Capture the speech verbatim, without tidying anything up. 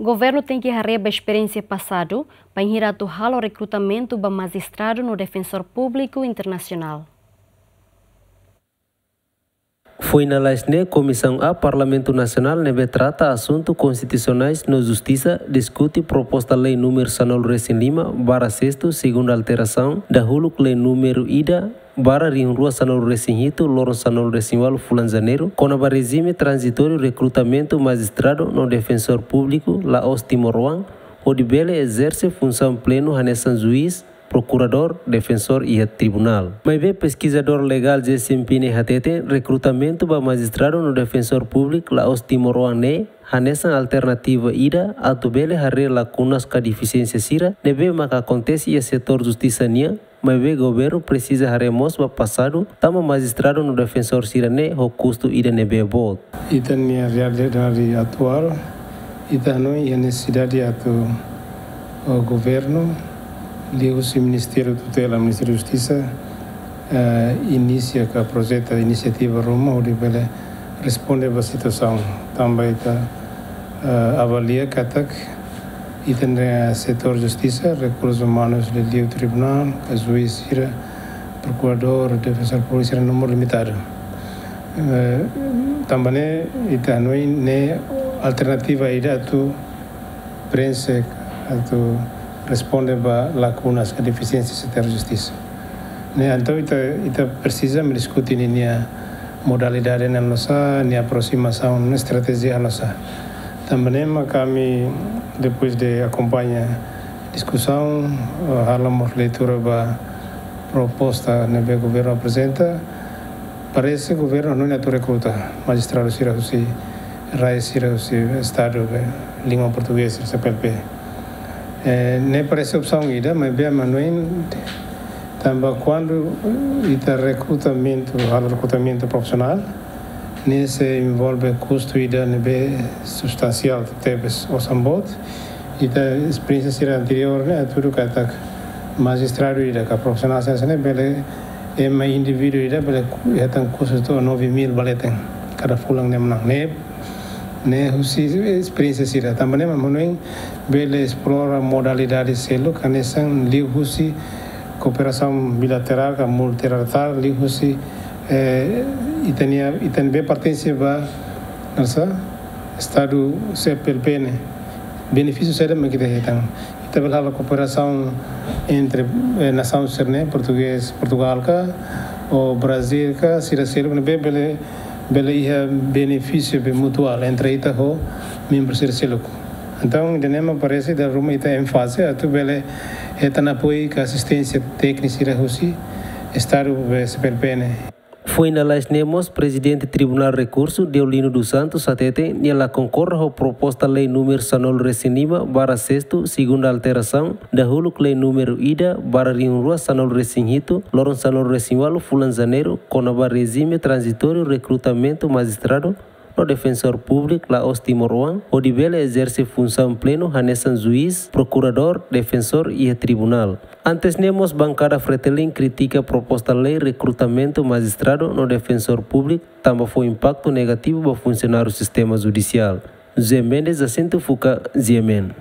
Governu tenke haree ba esperiénsia pasadu, bainhira atu halo rekrutamentu ba majistradu no defensór públiku internasionál. Foin lalais ne'e, Komisaun A Parlamentu Nasionál ne'ebé trata asuntu konstitusionais no justisa diskute proposta lei númeru sanulu resin lima barra sestu, segunda alterasaun, dahuluk lei númeru ida barra rihun rua sanulu resin hitu, loron sanulu resin ualu fulan Janeiru, kona-ba rejime tranzitóriu rekrutamentu majistradu no defensór públiku la'ós timoroan, hodi bele ezerse funsaun plenu hanesan juís, prokuradór, defensór iha tribunál. Maibé peskizadór legál Jesse Mpine hateten, rekrutamentu ba majistradu no defensór públiku la'ós timoroan ne'e hanesan alternativa ida atu bele haree lakunas ka defisiénsia sira ne'ebé maka akontese iha setór justisa nian, maibé governu presiza haree mós ba pasadu, tanba majistradu no defensór sira-ne'e ho kustu ida ne'ebé boot. Ita-nia realidade atuál, ita hanoin iha nesesidade atu, o, governu, liuhusi Ministériu Tutela, Ministériu Justisa, eh, inisia ka projeta inisiativa ruma hodi bele responde ba situasaun. Tanba ita, eh, avalia katak ita-nia setór justisa, rekursus umanus, liuliu tribunál, ka juís sira, prokuradór, defensór públiku sira númeru limitadu. Eh, tanba ne'e ita hanoin ne'e alternativa ida atu prenxe, atu responde ba lakunas ka defisiénsia setór justisa. Ne'e, entaun ita, ita presiza mak diskute ninia modalidade ne'e oinsá, nia aproximasaun, nia estratéjia oinsá. Tanba ne'e mak ami, depois de akompaña diskusaun, eh, halo mós leitura ba proposta ne'ebé governu aprezenta, parese governu hanoin atu rekruta majistradu sira husi rai sira husi estadu be língua portugés, C P L P. Eh, ne'e parese opsaun ida, maibé ami hanoin tanba kuandu ita rekrutamentu, halo rekrutamentu profisionál, ne'e sei envolve kustu ida ne'ebé substansiál tebes, osan boot. Ita esperiénsia sira anteriór ne'e hatudu katak majistradu ida ka profisionál sira ne'e bele, ema indivíduu ida bele ku-, hetan kustu to'o nove mil ba leten kada fulan ne'e manán. Ne'e, ne'e husi esperiénsia sira. Tanba ne'e mak ami hanoin bele esplora modalidade seluk, hanesan liuhusi kooperasaun bilaterál ka multilaterál, liuhusi, eh, ita-nia, ita-nia be pertense ba, oinsá, estadu C P L P ne'e. Benefísiu saida mak ita hetan. Ita bele halo kooperasaun entre, eh, nasaun sira-ne'e, portugés, Portugál ka, ou Brazíl ka, sira seluk ne'ebé bele, bele iha benefísiu be mutuál entre ita ho membru sira seluk. Entaun, ida-ne'e mak parese dala ruma ita énfaze atu bele hetan apoiu ka asisténsia téknika sira husi estadu be C P L P ne'e. Foin lalais ne'e mós, Prezidente Tribunál Rekursu, Deolino dos Santos, hateten nia la konkorda ho proposta lei númeru sanulu resin lima barra sestu, segunda alterasaun, dahuluk lei númeru ida barra rihun rua sanulu resin hitu, loron sanulu resin ualu fulan Janeiru, kona-ba rejime tranzitóriu rekrutamentu majistradu no defensór públiku la'ós timoroan, hodi bele ezerse funsaun plenu hanesan juís, prokuradór, defensór iha tribunál. Antes ne'e mós, bankada Fretilin kritika proposta lei rekrutamentu majistradu no defensór públiku, tanba fó impaktu negativu ba funsionáriu sistema judisiál. José Mendes, Jacinto Fuca, G M N.